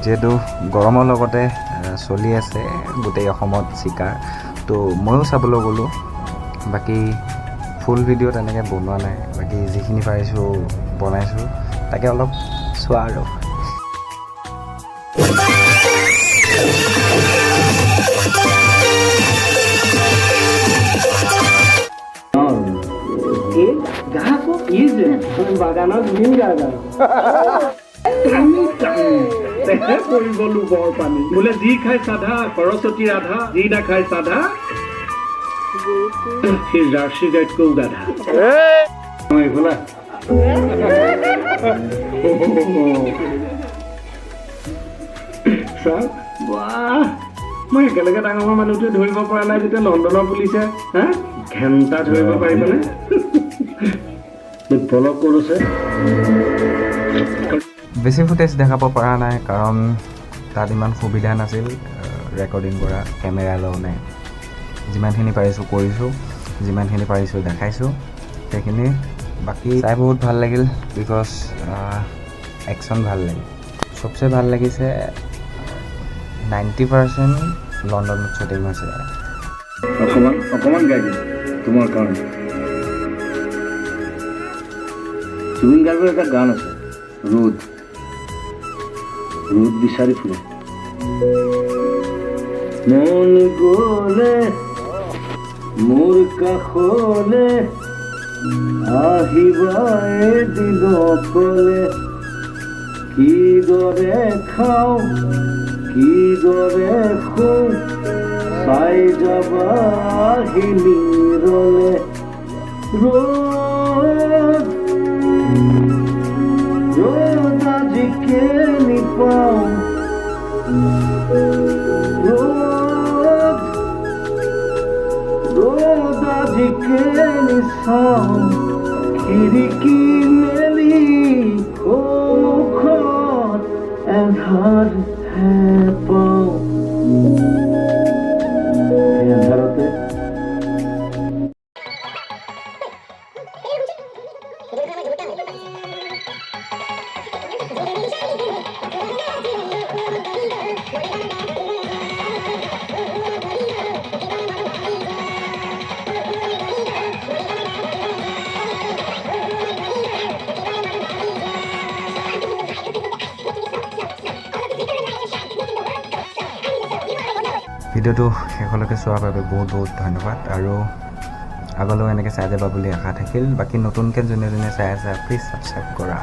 যিহেতু গৰমৰ লগতে চলি আছে গোটেই অসমত চিকাৰ, তো ময়ো চাবলৈ গ'লোঁ। বাকী ফুল ভিডিঅ' তেনেকৈ বনোৱা নাই, বাকী যিখিনি পাৰিছোঁ বনাইছোঁ, তাকে অলপ চোৱা আৰু। বাগানত জুবিন গাৰ্গ আৰু তেহে পৰি গলো বৰ পানী বোলে। যি খাই চাধা সৰস্বতী ৰাধা, যি নাখায় চাধা সি জাৰ্চি গাইতকৈও গাধা। এইফালে চাওক, বাহ, মই একেলগে ডাঙৰ হোৱা মানুহটোৱে ধৰিব পৰা নাই যেতিয়া লণ্ডনৰ পুলিচে হা ঘেণ্টা ধৰিব পাৰিবনে? পলক ক'ত আছে? বেছি ফুটেজ দেখাব পৰা নাই, কাৰণ তাত ইমান সুবিধা নাছিল ৰেকৰ্ডিং কৰা, কেমেৰা এলাও নাই। যিমানখিনি পাৰিছোঁ কৰিছোঁ, যিমানখিনি পাৰিছোঁ দেখাইছোঁ সেইখিনি। বাকী চাই বহুত ভাল লাগিল, because action ভাল লাগিল। চবচে ভাল লাগিছে 90% লণ্ডনত শ্বুটিং হৈছে। অকণমান অকণমান গাই দিম তোমাৰ কাৰণে। জুবিন গাৰ্গৰ এটা গান আছে, ৰ'দ ৰ'দ বিচাৰি ফুৰে, মন গ'লে মোৰ কাষলে আহিবা এদিন অকলে, কিদৰে খাওঁ কিদৰে শুওঁ চাই যাবা আহি নিৰলে। ৰ'দ ৰ'দ আজি কেনি পাওঁ, ৰ'দ ৰ'দ আজি কেনি চাওঁ, খিৰিকী মেলি সন্মুখত এন্ধাৰহে পাওঁ, সেই এন্ধাৰতে। ভিডিঅ'টো শেষলৈকে চোৱাৰ বাবে বহুত বহুত ধন্যবাদ আৰু আগলৈও এনেকৈ চাই যাবা বুলি আশা থাকিল। বাকী নতুনকৈ যোনে যোনে চাই আছা, প্লিজ ছাবস্ক্ৰাইব কৰা।